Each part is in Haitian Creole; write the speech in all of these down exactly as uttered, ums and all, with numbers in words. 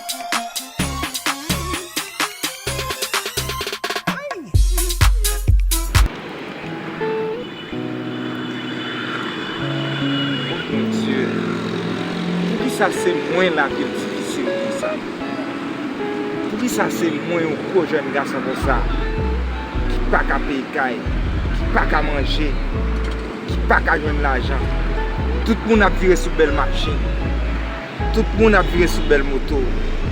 Oh Bondye, poukisa se mwen lavi m difisil konsa? Poukisa se mwen, yon gwo jèn gason konsa, ki pa ka peye kay, ki pa ka manje, ki pa ka jwenn lajan? Tout moun ap vire sou bèl machin. Tout moun ap vire sou bèl moto.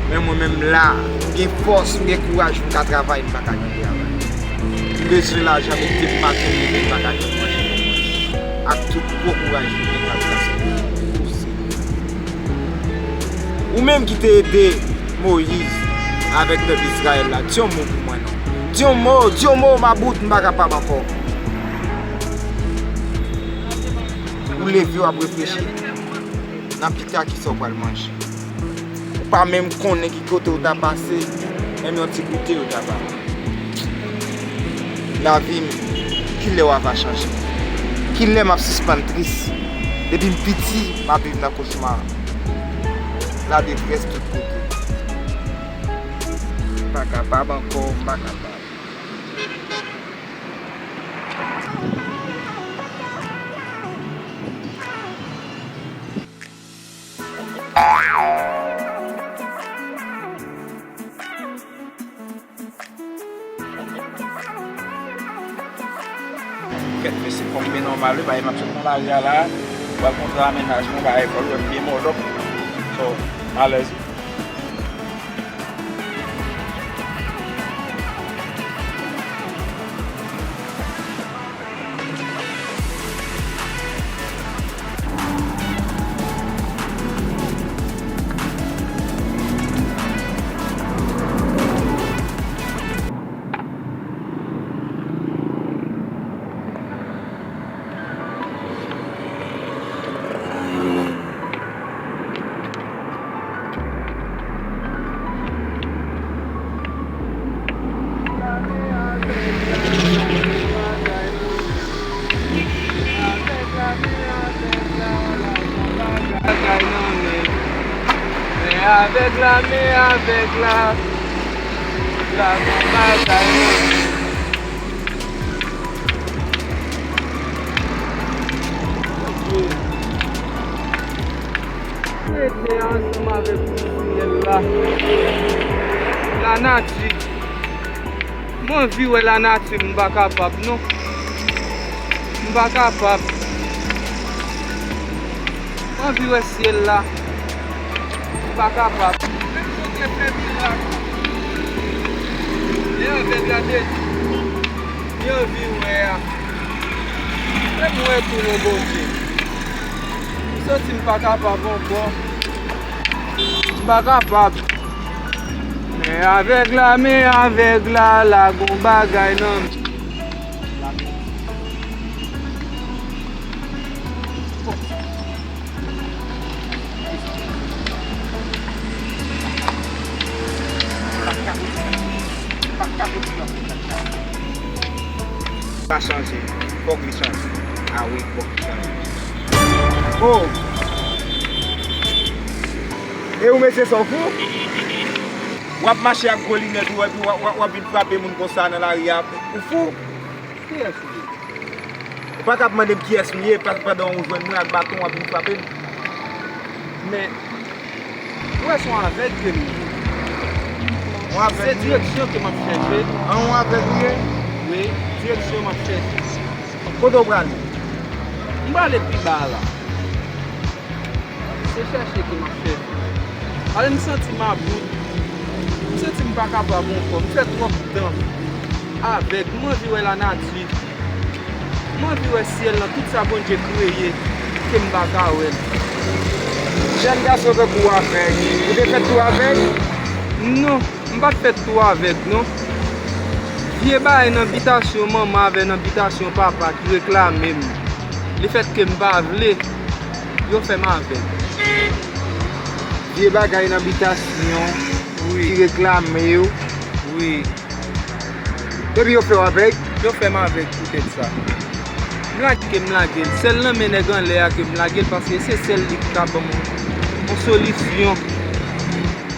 Men mwen menm la, m gen fòs, m gen kouraj pou m ka travay, m pa ka jwenn travay. M bezwen lajan, men m te maten leve, m pa ka jwenn manje pou manje. Ak tout gwo kouraj mwen, m pa ka sòti. Ou menm ki te ede Moyiz avèk pèp Izrayèl la, di yon mo pou mwen non. Di yon mo, di yon mo, mabout, m pa kapab ankò. Ou leve, w ap reflechi nan pita kisa w pral manje. Ou pa menm konnen ki kote w ta pase, menm yon ti goute yo ta ba w. Lavi m, kilè w ava chanje? Kilè m ap sispann tris? Depi m piti, m ap viv nan kochma. Ladetrès tout kote. M pa kapab ankò, m pa kapab. Kèt mesye, fò m byen nòmal wi, paske m ap sot nan lari a la, pral kontre a mennaj mwen, bagay fò l wè m byen mòdòp. So, m alèz wi. Men avèg la, men avèg la, la gon bagay nan men. Rete ansanm avèk syèl la. Lanati. M anvi wè lanati, m pa kapab non. M pa kapab. M anvi wè syèl la. M pa kapab. Menm Bondye fè mirak. Li anvi gade. Li anvi wè a. Fè m wè tou non Bondye. M santi m pa kapab ankò. M pa kapab. Men avèg la, men avèg la, la gon bagay nan men. Pa chanje. Fòk li chanje. A wi, fòk li chanje. Oh! E ou mesye sa w fou? W ap mache ak gwo linèt ou epi w ap, w ap, w ap vin frape moun konsa nan lari a. Ou fou? Kiyès ou ye? Ou pa ka ap mande m kiyès m ye pa-, pandan ou jwenn mwen ak baton w ap vin frape m. Men, ou wè se yon avèg ke m ye. Yon avèg ou ye? Se direksyon ke m ap chèche. An, yon avèg ou ye? Wi, direksyon m ap chèche. Kote w prale? M prale pi ba la. Se chèche ke m ap chèche. Ale m santi m about. M santi m pa kapab ankò. M fè twòp tan avèg. M anvi wè lanati. M anvi wè syèl lan, tout sa Bondye kreye, ke m pa ka wè l. Jèn gason tankou w avèg. Ou te fèt tou avèg? Non. M pa t fèt tou avèg non. Vye bagay nan bitasyon manman avè nan bitasyon papa ki reklame m. Lefètke m pa vle, yo fè m avèg. Vye bagay nan bitasyon ki reklame yo. Wi. Epi yo fè w avèg? Yo fè m avèg poutèt sa. M lage, m lage l. Sèl nan men nèg anlè a ke m lage l, paske se sèl li ki ka ban m yon, yon solisyon.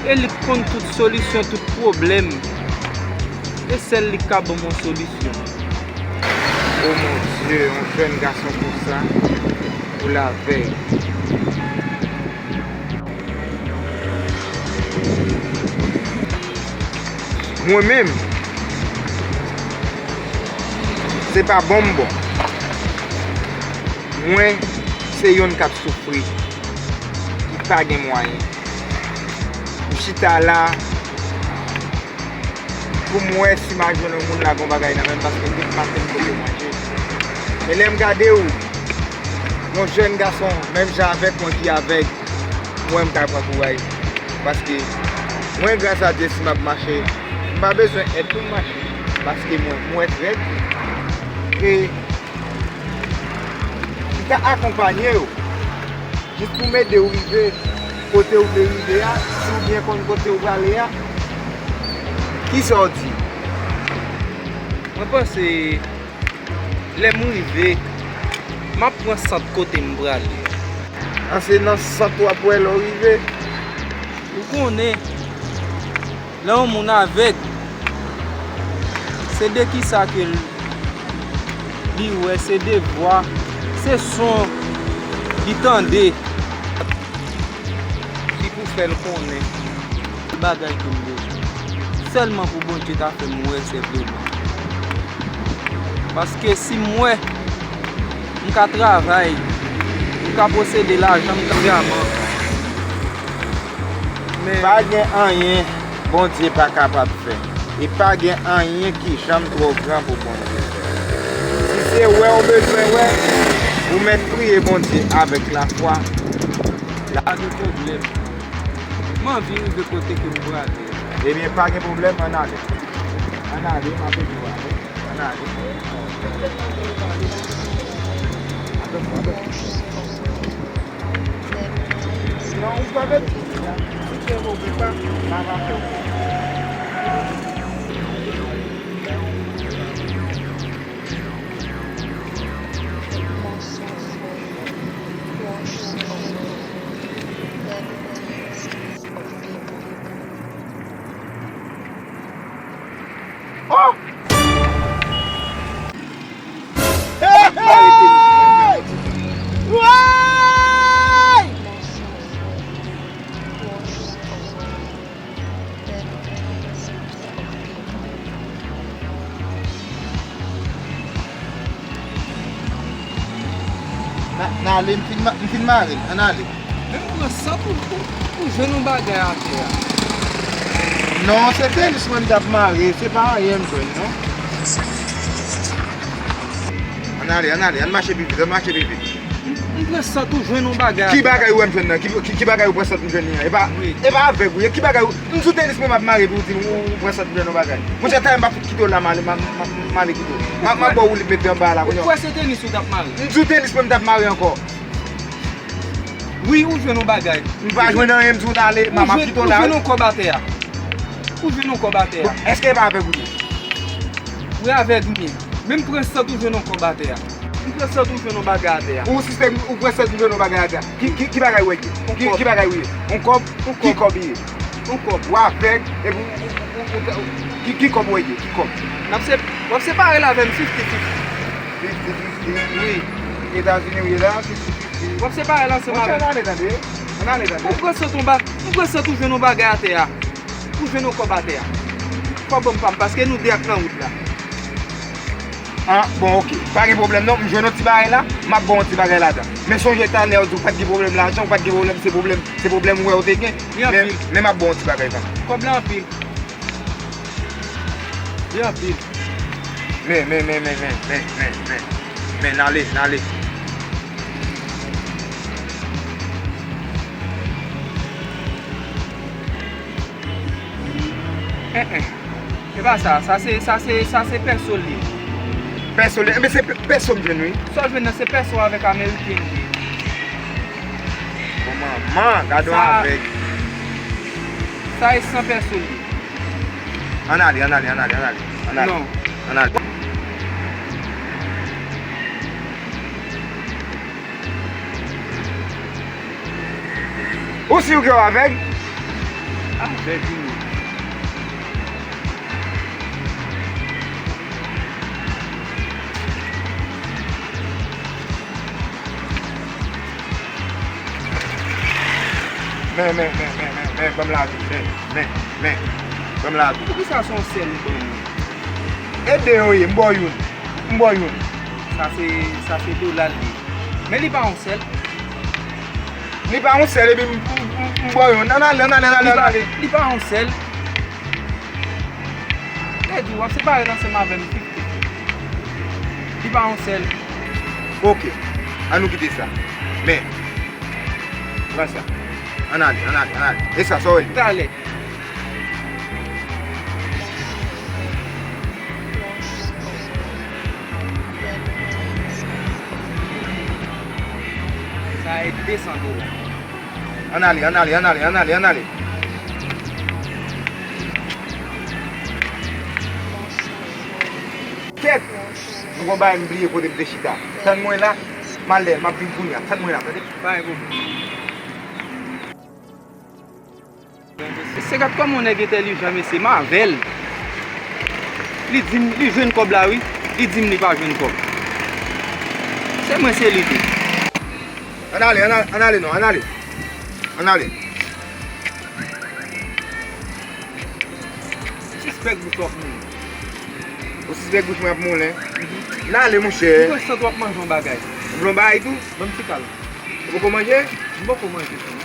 E li k konn tout solisyon tout pwoblèm. E sèl li k ka ban m yon solisyon. O mon Dye, yon jèn gason konsa, pou lavèy. Mwen menm, se pa bon m bon. Mwen, se youn k ap soufri, ki pa gen mwayen. M chita la, pou m wè si m a jwenn yon moun la gon bagay nan men l, paske depi maten m poko manje. E lè m gade w, yon jèn gason, menm jan avèk mwen ki avèg, mwen m ka pran kouraj. Paske mwen, gras a Dye, si m ap mache, m pa bezwen èd pou m mache. Paske mwen, m wè trè byen. E m ka akonpanye w. Jis pou m ede w rive kote w vle rive a, si w byen konn kote w prale a, kisa w di? Mwen panse, lè m rive, m ap pran sant kote m prale a. An, se nan sant w ap wè lè w rive? Ou konnen, lè yon moun avèg, se de kisa ke l, li wè, se de vwa, se son li tande ki pou fè l konnen ki bagay ke m bezwen. Sèlman pou Bondye ta fè m wè senpleman. Paske si m wè, m ka travay, m ka posede lajan, m ka jaman. Men pa gen anyen Bondye pa kapab fè. E pa gen anyen ki janm twò gran pou Bondye fè. Si se wè w bezwen wè, ou mèt priye Bondye avèk lafwa. Pa gen pwoblèm. M anvi rive kote ke m prale a. Ebyen, pa gen pwoblèm, ann ale. Ann ale, m ap ede w ale. Ann ale. Atansyon, atansyon. Non, ou pa mèt di sa. Si se move pa, m ap fè w. Oh! Hey! Woy! N a, n a ale, m fin ma-, m fin mare l. Ann ale. Men m pran sant ou, ou, ou jwenn yon bagay atè a. Non, se tenis mwen m t ap mare, se pa anyen m jwenn, non. Ann ale, ann ale, ann mache pi vit, ann mache pi vit. M, m pran sant ou jwenn yon bagay atè a. Ki bagay ou wè m jwenn nan? Ki, ki, ki bagay ou pran sant m jwenn li an? E pa, wi, e pa avèg ou ye. Ki bagay ou, m sou tenis mwen m ap mare epi ou di m ou, ou pran sant m jwenn yon bagay. Monchè, talè m p ap fout kite w la, m ale, m a, m a, m ale kite w. M a, m a ba w woulib mete anba a la kounye a. Ou kwè se tenis ou t ap mare? M sou tenis mwen m t ap mare ankò. Wi, ou jwenn yon bagay. M pa jwenn anyen, m di w n ale, m ap kite w la. Ou jwenn yon kòb atè a. Ou jwenn yon kòb atè a. Bon, èske e pa avèg ou ye? Wi, avèg m ye. Men m pran sant ou jwenn yon kòb atè a. M pran sant ou jwenn yon bagay atè a. Ou sistèm, ou pran sant ou jwenn yon bagay atè a. Ki, ki, ki bagay ou ye? Ki, ki bagay ou ye? Yon kòb? Yon kòb. Ki kòb ye? Yon kòb. Ou avèg, epi ou, ou, ou, ou, ou, ki, ki kòb ou ye? Ki kòb? N ap se, w ap separe l avè m fifti fifti. Fifti fifti? Wi. Etazini ou ye la, fifti fifti. W ap separe l ansanm avè m. Monchè, ann ale tande. Ann ale tande. Ou pran sant ou ba, ou pran sant ou jwenn yon bagay atè a. Ou jwenn yon kòb atè a. Fò w ban m pa m, paske nou de ak nan wout la. Ah, bon, oke. Pa gen pwoblèm non, m jwenn yon ti bagay la, m ap ba w yon ti bagay ladan. Men sonje talè w di w pa t gen pwoblèm lajan, w pa t gen pwoblèm, se pwoblèm, se pwoblèm ou wè w te gen. Men, men m ap ba w yon ti bagay kanmenm. Kòb la anpil. Li anpil. Men, men, men, n ale, n ale. En, en. E pa sa, sa se, sa se, sa se pèso l ye. Pèso l ye? Enben se pè-, pèso m jwenn wi. Sa w jwenn nan se pèso avèk ameriken li ye. Bon manman, gade yon avèg. Sa e san pèso l ye. Ann ale, ann ale, ann ale, ann ale. Ann ale. Non. Ann ale. Ou si w gen w avèg? Ah, Vèjini. Men, men, men, men, men, men, ban m lavi, men, men, men, ban m lavi. Poukisa se yon sèl ou ban mwen? E de yo ye, m ba w youn, m ba w youn. Sa se, sa se dola l ye. Men li pa yon sèl. Li pa yon sèl, epi m, m, m, m ba w youn. Ann ale, ann ale, ann ale, ann ale. Li pa yon sèl. Lè di w ap separe l ansanm avè m fifti fifti. Li pa yon sèl. Ok. An nou kite sa. Men, pran sa. Ann ale, ann ale, ann ale. E sa, sa w rele? Talè. Sa e de san dola. Ann ale, ann ale, ann ale, ann ale, ann ale. Kèt! M gon bagay m bliye kote m te chita. Tann mwen la, m al dèyè, m ap vin kounye a. Tann mwen la, tande? Pa gen pwoblèm. Mesye, gad kòman yon nèg entèlijan, mesye, m avè l. Li di m, li jwenn kòb la, wi. Li di m li pa jwenn kòb. Se mwen, se li tou. Ann ale, ann ale, ann ale non, ann ale. Ann ale. Sispèk bouch w ap moulen. Ou sispèk bouch mwen ap moulen? Mhm. Ann ale, monchè. M wè sant w ap manje yon bagay. Ou vle yon bagay tou? Ban m ti kal. Ou poko manje? M poko manje tou.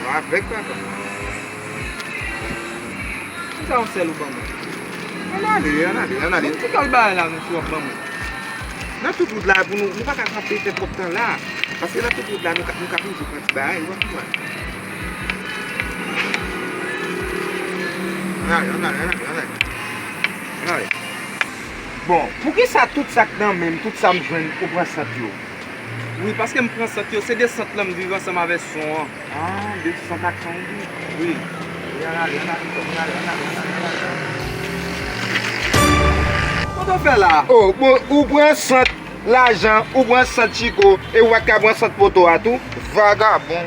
Ou avèg, papa. Poukisa yon sèl ou ban mwen? Ann ale, ann ale, ann ale. Yon ti kal bagay la, mesye, w ap ban mwen. Nan tout wout la, pou nou, nou pa ka kanpe fè twòp tan la. Paske nan tout wout la, nou ka, nou ka toujou pran ti bagay, ou pa konprann? Ann ale, ann ale, ann ale, ann ale. Ann ale. Bon, poukisa tout sa k nan men m, tout sa m jwenn, ou pran sant yo? Wi, paske m pran sant yo, se de sant lan m viv ansanm avè son an. Ah, de sant ak son ou viv? Wi. Wi, ann ale, ann ale, ann ale, ann ale, ann ale, ann ale. Kote w fè la? Oh, bon, ou pran sant lajan, ou pran sant Chiko, e ou pa t ka pran sant poto a tou? Vagabon.